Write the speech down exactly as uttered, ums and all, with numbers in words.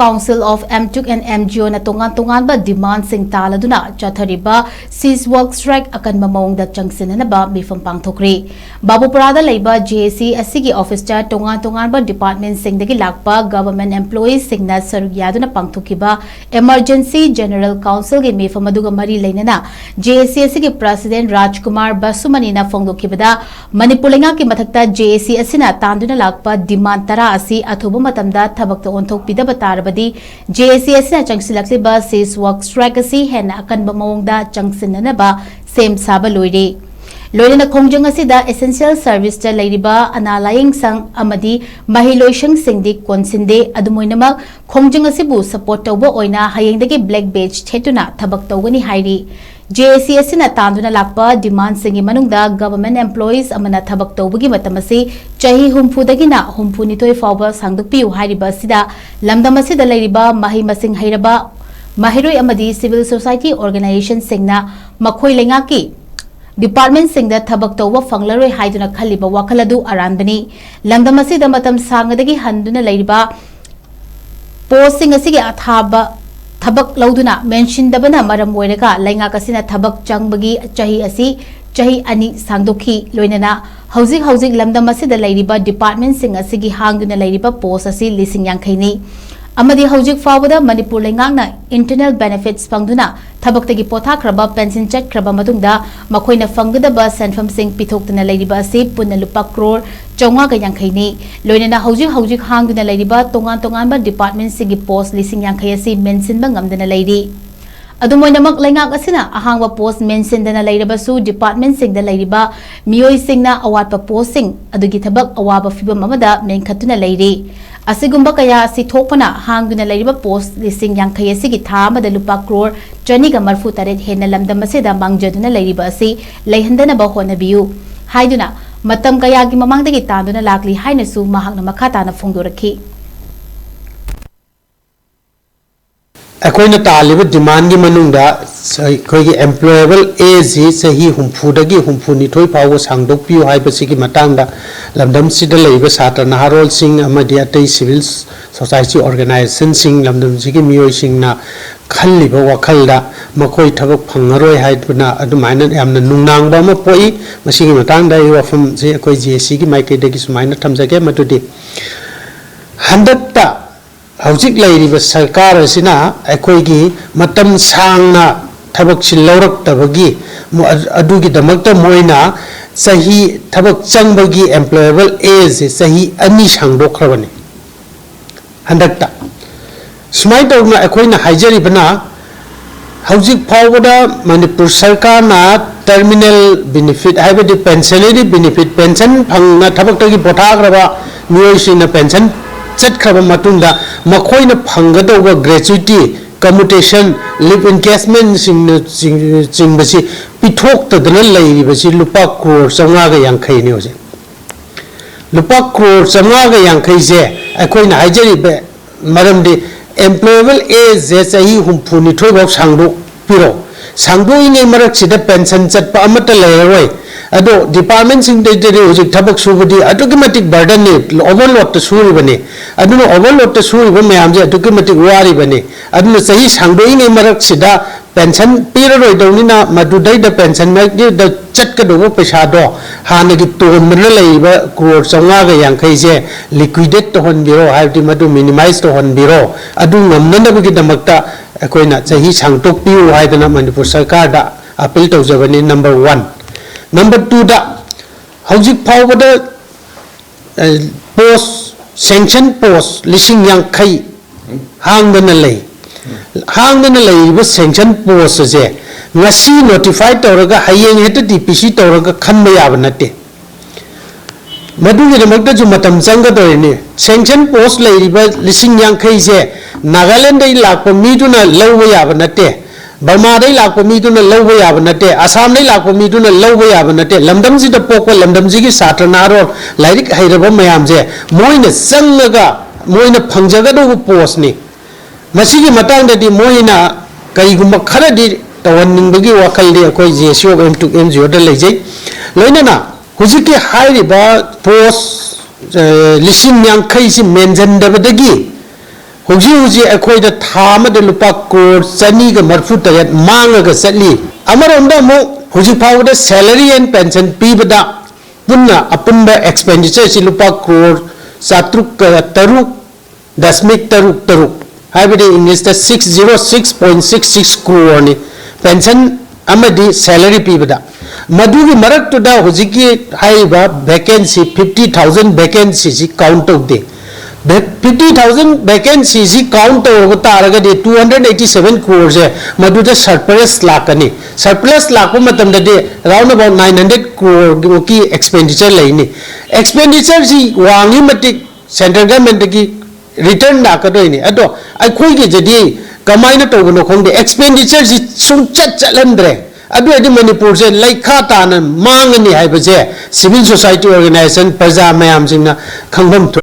Council of MTUC and MGO ꯅ ꯇꯣꯉꯥꯟ ꯇꯣꯉꯥꯟꯕ demand ꯁꯤꯡ ꯇꯥꯜꯂꯗꯨꯅ ꯆꯠꯊꯔꯤꯕ cease work strike ꯑꯀꯟꯕ ꯃꯑꯣꯡꯗ ꯆꯪꯁꯤꯟꯅꯅꯕ ꯃꯤꯐꯝ ꯄꯥꯡꯊꯣꯛꯈ꯭ꯔꯤ꯫ ꯕꯥꯕꯨꯄꯨꯔꯥꯗ ꯂꯩꯕ JAC ꯑꯁꯤꯒꯤ office ꯇ ꯇꯣꯉꯥꯟ ꯇꯣꯉꯥꯟꯕ department ꯁꯤꯡꯗꯒꯤ ꯂꯥꯛꯄ government employees ꯁꯤꯡꯅ ꯁꯔꯨꯛ ꯌꯥꯗꯨꯅ ꯄꯥꯡꯊꯣꯛꯈꯤꯕ Emergency General Council ꯒꯤ ꯃꯤꯐꯝ ꯑꯗꯨꯒ ꯃꯔꯤ ꯂꯩꯅꯅ JAC ꯑꯁꯤꯒꯤ President ꯔꯥꯖꯀꯨꯃꯥꯔ ꯕꯁꯨꯃꯅꯤꯅ ꯐꯣꯡꯗꯣꯛꯈꯤꯕꯗ, ꯃꯅꯤꯄꯨꯔ ꯂꯩꯉꯥꯛꯀꯤ ꯃꯊꯛꯇ JAC ꯑꯁꯤꯅ ꯇꯥꯟꯗꯨꯅ ꯂꯥꯛꯄ demand ꯇꯔꯥ ꯑꯁꯤ ꯑꯊꯨꯕ ꯃꯇꯝꯗ ꯊꯕꯛꯇ ꯑꯣꯟꯊꯣꯛꯄꯤꯗꯕ ꯇꯥꯔꯕꯗꯤ JAC ꯑꯁꯤꯅ ꯆꯪꯁꯤꯜꯂꯛꯂꯤꯕ cease work strike ꯑꯁꯤ ꯍꯦꯟꯅ ꯑꯀꯟꯕ ꯃꯑꯣꯡꯗ ꯆꯪꯁꯤꯟꯅꯅꯕ ꯁꯦꯝ ꯁꯥꯕ ꯂꯣꯏꯔꯦ꯫ ꯂꯣꯏꯅꯅ ꯈꯣꯡꯖꯪ ꯑꯁꯤꯗ essential service ꯇ ꯂꯩꯔꯤꯕ ꯑꯅꯥ ꯂꯥꯌꯦꯡ ꯁꯪ ꯑꯃꯗꯤ ꯃꯍꯩꯂꯣꯏꯁꯪꯁꯤꯡꯗꯤ ꯀꯣꯟꯁꯤꯟꯗꯦ꯫ ꯑꯗꯨꯝ ꯑꯣꯏꯅꯃꯛ, ꯈꯣꯡꯖꯪ ꯑꯁꯤꯕꯨ support ꯇꯧꯕ ꯑꯣꯏꯅ ꯍꯌꯦꯡꯗꯒꯤ black badge ꯊꯦꯠꯇꯨꯅ ꯊꯕꯛ ꯇꯧꯒꯅꯤ ꯍꯥꯏꯔꯤ꯫ JAC ꯑꯁꯤꯅ ꯇꯥꯟꯗꯨꯅ ꯂꯥꯛꯄ demand ꯁꯤꯡꯒꯤ ꯃꯅꯨꯡꯗ government employees ꯑꯃꯅ ꯊꯕꯛ ꯇꯧꯕꯒꯤ ꯃꯇꯝ ꯑꯁꯤ ꯆꯍꯤ ꯍꯨꯝꯐꯨꯗꯒꯤꯅ ꯍꯨꯝꯐꯨꯅꯤꯊꯣꯏ ꯐꯥꯎꯕ ꯁꯥꯡꯗꯣꯛꯄꯤꯌꯨ ꯍꯥꯏꯔꯤꯕ ꯑꯁꯤꯗ, ꯂꯝꯗꯝ ꯑꯁꯤꯗ ꯂꯩꯔꯤꯕ ꯃꯍꯩ ꯃꯁꯤꯡ ꯍꯩꯔꯕ ꯃꯍꯩꯔꯣꯏ ꯑꯃꯗꯤ civil society organization ꯁꯤꯡꯅ ꯃꯈꯣꯏ ꯂꯩꯉꯥꯛꯀꯤ department ꯁꯤꯡꯗ ꯊꯕꯛ ꯇꯧꯕ ꯐꯪꯂꯔꯣꯏ ꯍꯥꯏꯗꯨꯅ ꯈꯜꯂꯤꯕ ꯋꯥꯈꯜ ꯑꯗꯨ ꯑꯔꯥꯟꯕꯅꯤ꯫ ꯂꯝꯗꯝ ꯑꯁꯤꯗ ꯃꯇꯝ ꯁꯥꯡꯅꯗꯒꯤ ꯍꯟꯗꯨꯅ ꯂꯩꯔꯤꯕ post ꯁꯤꯡ ꯑꯁꯤꯒꯤ ꯑꯊꯥꯕ ꯊꯕꯛ ꯂꯧꯗꯨꯅ ꯃꯦꯟꯁꯤꯟꯗꯕꯅ ꯃꯔꯝ ꯑꯣꯏꯔꯒ ꯂꯩꯉꯥꯛ ꯑꯁꯤꯅ ꯊꯕꯛ ꯆꯪꯕꯒꯤ ꯆꯍꯤ ꯑꯁꯤ ꯆꯍꯤ ꯑꯅꯤ ꯁꯥꯡꯗꯣꯛꯈꯤ꯫ ꯂꯣꯏꯅꯅ ꯍꯧꯖꯤꯛ ꯍꯧꯖꯤꯛ ꯂꯝꯗꯝ ꯑꯁꯤꯗ ꯂꯩꯔꯤꯕ department ꯁꯤꯡ ꯑꯁꯤꯒꯤ ꯍꯥꯡꯗꯨꯅ ꯂꯩꯔꯤꯕ post ꯑꯁꯤ ꯂꯤꯁꯤꯡ ꯌꯥꯡꯈꯩꯅꯤ꯫ ꯑꯃꯗꯤ ꯍꯧꯖꯤꯛ ꯐꯥꯎꯕꯗ ꯃꯅꯤꯄꯨꯔ ꯂꯩꯉꯥꯛꯅ internal benefits ꯐꯪꯗꯨꯅ ꯊꯕꯛꯇꯒꯤ ꯄꯣꯊꯥꯈ꯭ꯔꯕ pension ꯆꯠꯈ꯭ꯔꯕ ꯃꯇꯨꯡꯗ ꯃꯈꯣꯏꯅ ꯐꯪꯒꯗꯕ ꯁꯦꯟꯐꯝꯁꯤꯡ ꯄꯤꯊꯣꯛꯇꯅ ꯂꯩꯔꯤꯕ ꯑꯁꯤ ꯄꯨꯟꯅ ꯂꯨꯄꯥ ꯀ꯭ꯔꯣꯔ ꯆꯥꯝꯃꯉꯥꯒ ꯌꯥꯡꯈꯩꯅꯤ꯫ ꯂꯣꯏꯅꯅ ꯍꯧꯖꯤꯛ ꯍꯧꯖꯤꯛ ꯍꯥꯡꯗꯨꯅ ꯂꯩꯔꯤꯕ ꯇꯣꯉꯥꯟ ꯇꯣꯉꯥꯟꯕ department ꯁꯤꯡꯒꯤ post ꯂꯤꯁꯤꯡ ꯌꯥꯡꯈꯩ ꯑꯁꯤ ꯃꯦꯟꯁꯤꯟꯕ ꯉꯝꯗꯅ ꯂꯩꯔꯤ꯫ ꯑꯗꯨꯝ ꯑꯣꯏꯅꯃꯛ, ꯂꯩꯉꯥꯛ ꯑꯁꯤꯅ ꯑꯍꯥꯡꯕ post ꯃꯦꯟꯁꯤꯟꯗꯅ ꯂꯩꯔꯕꯁꯨ, department ꯁꯤꯡꯗ ꯂꯩꯔꯤꯕ ꯃꯤꯑꯣꯏꯁꯤꯡꯅ ꯑꯋꯥꯠꯄ post ꯁꯤꯡ ꯑꯗꯨꯒꯤ ꯊꯕꯛ ꯑꯋꯥꯕ ꯐꯤꯚꯝ ꯑꯃꯗ ꯃꯦꯟꯈꯠꯇꯨꯅ ꯂꯩꯔꯤ꯫ ꯑꯁꯤꯒꯨꯝꯕ ꯀꯌꯥ ꯑꯁꯤ ꯊꯣꯛꯄꯅ ꯍꯥꯡꯗꯨꯅ ꯂꯩꯔꯤꯕ post ꯂꯤꯁꯤꯡ ꯌꯥꯡꯈꯩ ꯑꯁꯤꯒꯤ ꯊꯥ ꯑꯃꯗ ꯂꯨꯄꯥ ꯀ꯭ꯔꯣꯔ ꯆꯅꯤꯒ ꯃꯔꯐꯨ ꯇꯔꯦꯠ ꯍꯦꯟꯅ ꯂꯝꯗꯝ ꯑꯁꯤꯗ ꯃꯥꯡꯖꯗꯨꯅ ꯂꯩꯔꯤꯕ ꯑꯁꯤ ꯂꯩꯍꯟꯗꯅꯕ ꯍꯣꯠꯅꯕꯤꯌꯨ ꯍꯥꯏꯗꯨꯅ ꯃꯇꯝ ꯀꯌꯥꯒꯤ ꯃꯃꯥꯡꯗꯒꯤ ꯇꯥꯟꯗꯨꯅ ꯂꯥꯛꯂꯤ ꯍꯥꯏꯅꯁꯨ ꯃꯍꯥꯛꯅ ꯃꯈꯥ ꯇꯥꯅ ꯐꯣꯡꯗꯣꯔꯛꯈꯤ꯫ ꯑꯩꯈꯣꯏꯅ ꯇꯥꯜꯂꯤꯕ demandꯀꯤ ꯃꯅꯨꯡꯗ ꯑꯩꯈꯣꯏꯒꯤ employable ageꯁꯤ ꯆꯍꯤ ꯍꯨꯝꯐꯨꯗꯒꯤ ꯍꯨꯝꯐꯨꯅꯤꯊꯣꯏ ꯐꯥꯎꯕ ꯁꯥꯡꯗꯣꯛꯄꯤꯌꯨ ꯍꯥꯏꯕꯁꯤꯒꯤ ꯃꯇꯥꯡꯗ ꯂꯝꯗꯝꯁꯤꯗ ꯂꯩꯔꯤꯕ ꯁꯥꯇ꯭ꯔ ꯅꯍꯥꯔꯣꯜꯁꯤꯡ ꯑꯃꯗꯤ ꯑꯇꯩ civil society organizationꯁꯤꯡ, ꯂꯝꯗꯝꯁꯤꯒꯤ ꯃꯤꯑꯣꯏꯁꯤꯡꯅ ꯈꯜꯂꯤꯕ ꯋꯥꯈꯜꯗ ꯃꯈꯣꯏ ꯊꯕꯛ ꯐꯪꯉꯔꯣꯏ ꯍꯥꯏꯗꯨꯅ ꯑꯗꯨꯃꯥꯏꯅ ꯌꯥꯝꯅ ꯅꯨꯡꯅꯥꯡꯕ ꯑꯃ ꯄꯣꯛꯏ꯫ ꯃꯁꯤꯒꯤ ꯃꯇꯥꯡꯗ ꯑꯩ ꯋꯥꯐꯝꯁꯤ ꯑꯩꯈꯣꯏ JACꯒꯤ ꯃꯥꯏꯀꯩꯗꯒꯤ ꯁꯨꯃꯥꯏꯅ ꯊꯝꯖꯒꯦ, ꯃꯗꯨꯗꯤ ꯍꯟꯗꯛꯇ ꯍꯧꯖꯤꯛ ꯂꯩꯔꯤꯕ ꯁꯔꯀꯥꯔ ꯑꯁꯤꯅ ꯑꯩꯈꯣꯏꯒꯤ ꯃꯇꯝ ꯁꯥꯡꯅ ꯊꯕꯛꯁꯤ ꯂꯧꯔꯛꯇꯕꯒꯤ ꯃ-, ꯑꯗꯨꯒꯤꯗꯃꯛꯇ ꯃꯣꯏꯅ ꯆꯍꯤ, ꯊꯕꯛ ꯆꯪꯕꯒꯤ employable ageꯁꯦ ꯆꯍꯤ ꯑꯅꯤ ꯁꯥꯡꯗꯣꯛꯈ꯭ꯔꯕꯅꯤ ꯍꯟꯗꯛꯇ꯫ ꯁꯨꯃꯥꯏꯅ ꯇꯧꯗꯅ ꯑꯩꯈꯣꯏꯅ ꯍꯥꯏꯖꯔꯤꯕꯅ, ꯍꯧꯖꯤꯛ ꯐꯥꯎꯕꯗ ꯃꯅꯤꯄꯨꯔ ꯁꯔꯀꯥꯔꯅ terminal benefit, ꯍꯥꯏꯕꯗꯤ pensionary benefit, pension ꯐꯪꯅ ꯊꯕꯛꯇꯒꯤ ꯄꯣꯊꯥꯈ꯭ꯔꯕ ꯃꯤꯑꯣꯏꯁꯤꯡꯅ pension ꯆꯠꯈ꯭ꯔꯕ ꯃꯇꯨꯡꯗ ꯃꯈꯣꯏꯅ ꯐꯪꯒꯗꯧꯕ gratuity, commutation, leave encagementꯁꯤꯡꯅ ꯆꯤꯡ-, ꯆꯤꯡꯕꯁꯤ ꯄꯤꯊꯣꯛꯇꯗꯅ ꯂꯩꯔꯤꯕꯁꯤ ꯂꯨꯄꯥ ꯀ꯭ꯔꯣꯔ ꯆꯥꯝꯃꯉꯥꯒ ꯌꯥꯡꯈꯩꯅꯤ ꯍꯧꯖꯤꯛ꯫ ꯂꯨꯄꯥ ꯀ꯭ꯔꯣꯔ ꯆꯥꯝꯃꯉꯥꯒ ꯌꯥꯡꯈꯩꯁꯦ ꯑꯩꯈꯣꯏꯅ ꯍꯥꯏꯖꯔꯤꯕ ꯃꯔꯝꯗꯤ employable ageꯁꯦ ꯆꯍꯤ ꯍꯨꯝꯐꯨꯅꯤꯊꯣꯏ ꯐꯥꯎ ꯁꯥꯡꯗꯣꯛꯄꯤꯔꯣ꯫ ꯁꯥꯡꯗꯣꯛꯏꯉꯩ ꯃꯔꯛꯁꯤꯗ pension ꯆꯠꯄ ꯑꯃꯠꯇ ꯂꯩꯔꯔꯣꯏ꯫ ꯑꯗꯣ departmentꯁꯤꯡꯗꯗꯤ ꯍꯧꯖꯤꯛ ꯊꯕꯛ ꯁꯨꯕꯗꯤ ꯑꯗꯨꯛꯀꯤ ꯃꯇꯤꯛ burdenꯅꯤ, overloadꯇ ꯁꯨꯔꯤꯕꯅꯤ꯫ ꯑꯗꯨꯅ overloadꯇ ꯁꯨꯔꯤꯕ ꯃꯌꯥꯝꯁꯦ ꯑꯗꯨꯛꯀꯤ ꯃꯇꯤꯛ ꯋꯥꯔꯤꯕꯅꯤ꯫ ꯑꯗꯨꯅ ꯆꯍꯤ ꯁꯥꯡꯗꯣꯛꯏꯉꯩ ꯃꯔꯛꯁꯤꯗ pension ꯄꯤꯔꯔꯣꯏꯗꯧꯅꯤꯅ ꯃꯗꯨꯗꯩꯗ pensionꯒꯤꯗ ꯆꯠꯀꯗꯧꯕ ꯄꯩꯁꯥꯗꯣ ꯍꯥꯟꯅꯒꯤ ꯇꯣꯟꯕꯅ ꯂꯩꯔꯤꯕ ꯀ꯭ꯔꯣꯔ ꯆꯥꯝꯃꯉꯥꯒ ꯌꯥꯡꯈꯩꯁꯦ liquidate ꯇꯧꯍꯟꯕꯤꯔꯣ, ꯍꯥꯏꯕꯗꯤ ꯃꯗꯨ minimize ꯇꯧꯍꯟꯕꯤꯔꯣ꯫ ꯑꯗꯨ ꯉꯝꯅꯅꯕꯒꯤꯗꯃꯛꯇ ꯑꯩꯈꯣꯏꯅ ꯆꯍꯤ ꯁꯥꯡꯗꯣꯛꯄꯤꯌꯨ ꯍꯥꯏꯗꯅ ꯃꯅꯤꯄꯨꯔ ꯁꯔꯀꯥꯔꯗ appeal ꯇꯧꯖꯕꯅꯤ, number one꯫ Number twoꯗ, ꯍꯧꯖꯤꯛ ꯐꯥꯎꯕꯗ, ꯑ, post, sanction post ꯂꯤꯁꯤꯡ ꯌꯥꯡꯈꯩ ꯍꯥꯡꯗꯅ ꯂꯩ꯫ ꯍꯥꯡꯗꯅ ꯂꯩꯔꯤꯕ sanction post ꯑꯁꯦ ꯉꯁꯤ notify ꯇꯧꯔꯒ ꯍꯌꯦꯡ ꯍꯦꯛꯇ DPC ꯇꯧꯔꯒ ꯈꯟꯕ ꯌꯥꯕ ꯅꯠꯇꯦ꯫ ꯃꯗꯨꯒꯤꯗꯃꯛꯇꯁꯨ ꯃꯇꯝ ꯆꯪꯒꯗꯧꯔꯤꯅꯤ꯫ Sanction post ꯂꯩꯔꯤꯕ ꯂꯤꯁꯤꯡ ꯌꯥꯡꯈꯩꯁꯦ ꯅꯥꯒꯥꯂꯦꯟꯗꯒꯤ ꯂꯥꯛꯄ ꯃꯤꯗꯨꯅ ꯂꯧꯕ ꯌꯥꯕ ꯅꯠꯇꯦ, ꯕꯔꯃꯥꯗꯒꯤ ꯂꯥꯛꯄ ꯃꯤꯗꯨꯅ ꯂꯧꯕ ꯌꯥꯕ ꯅꯠꯇꯦ, ꯑꯁꯥꯝꯗꯒꯤ ꯂꯥꯛꯄ ꯃꯤꯗꯨꯅ ꯂꯧꯕ ꯌꯥꯕ ꯅꯠꯇꯦ꯫ ꯂꯝꯗꯝꯁꯤꯗ ꯄꯣꯛꯄ ꯂꯝꯗꯝꯁꯤꯒꯤ ꯁꯥꯇ꯭ꯔ ꯅꯍꯥꯔꯣꯜ, ꯂꯥꯏꯔꯤꯛ ꯍꯩꯔꯕ ꯃꯌꯥꯝꯁꯦ ꯃꯣꯏꯅ ꯆꯪꯉꯒ ꯃꯣꯏꯅ ꯐꯪꯖꯒꯗꯧꯕ postꯅꯤ꯫ ꯃꯁꯤꯒꯤ ꯃꯇꯥꯡꯗꯗꯤ ꯃꯣꯏꯅ ꯀꯔꯤꯒꯨꯝꯕ ꯈꯔꯗꯤ ꯇꯧꯍꯟꯅꯤꯡꯕꯒꯤ ꯋꯥꯈꯜꯗꯤ ꯑꯩꯈꯣꯏ J C O of M two M G O ꯗ ꯂꯩꯖꯩ꯫ ꯂꯣꯏꯅꯅ ꯍꯧꯖꯤꯛꯀꯤ ꯍꯥꯏꯔꯤꯕ ꯄꯣꯁ ꯂꯤꯁꯤꯡ ꯌꯥꯡꯈꯩꯁꯤ ꯃꯦꯟꯁꯤꯟꯗꯕꯗꯒꯤ ꯍꯧꯖꯤꯛ ꯍꯧꯖꯤꯛ ꯑꯩꯈꯣꯏꯗ ꯊꯥ ꯑꯃꯗ ꯂꯨꯄꯥ ꯀ꯭ꯔꯣꯔ ꯆꯅꯤꯒ ꯃꯔꯤꯐꯨ ꯇꯔꯦꯠ ꯃꯥꯡꯉꯒ ꯆꯠꯂꯤ꯫ ꯑꯃꯔꯣꯝꯗ ꯑꯃꯨꯛ ꯍꯧꯖꯤꯛ ꯐꯥꯎꯕꯗ salary and pension ꯄꯤꯕꯗ ꯄꯨꯟꯅ ꯑꯄꯨꯟꯕ expenditure ꯁꯤ ꯂꯨꯄꯥ ꯀ꯭ꯔꯣꯔ ꯆꯥꯇ꯭ꯔꯨꯛꯀ ꯇꯔꯨꯛ ꯗꯁꯃꯤꯛ ꯇꯔꯨꯛ ꯇꯔꯨꯛ, ꯍꯥꯏꯕꯗꯤ English ꯇ six zero six point six six crore ꯅꯤ pension ꯑꯃꯗꯤ salary ꯄꯤꯕꯗ꯫ ꯃꯗꯨꯒꯤ ꯃꯔꯛꯇꯨꯗ ꯍꯧꯖꯤꯛꯀꯤ ꯍꯥꯏꯔꯤꯕ vacancy, fifty thousand vacancy ꯁꯤ count ꯇꯧꯗꯦ꯫ Fifty thousand vacancy ꯁꯤ count ꯇꯧꯔꯕ ꯇꯥꯔꯒꯗꯤ two hundred eighty seven crore ꯁꯦ ꯃꯗꯨꯗ surplus ꯂꯥꯛꯀꯅꯤ꯫ Surplus ꯂꯥꯛꯄ ꯃꯇꯝꯗꯗꯤ round about nine hundred crore ꯃꯨꯛꯀꯤ expenditure ꯂꯩꯅꯤ꯫ Expenditure ꯁꯤ ꯋꯥꯡꯉꯤ ꯃꯇꯤꯛ central government ꯇꯒꯤ return ꯂꯥꯛꯀꯗꯣꯏꯅꯤ꯫ ꯑꯗꯣ ꯑꯩꯈꯣꯏꯒꯤꯁꯤꯗꯤ ꯀꯃꯥꯏꯅ ꯇꯧꯕꯅꯣ ꯈꯪꯗꯦ, expenditure ꯁꯤ ꯁꯨꯡꯆꯠ ꯆꯠꯍꯟꯗ꯭ꯔꯦ꯫ ꯑꯗꯨ ꯑꯣꯏꯔꯗꯤ ꯃꯅꯤꯄꯨꯔꯁꯦ ꯂꯩꯈꯥ ꯇꯥꯅ ꯃꯥꯡꯉꯅꯤ ꯍꯥꯏꯕꯁꯦ civil society organisation, ꯄ꯭ꯔꯖꯥ ꯃꯌꯥꯝꯁꯤꯡꯅ ꯈꯪꯐꯝ ꯊꯣꯛꯏ꯫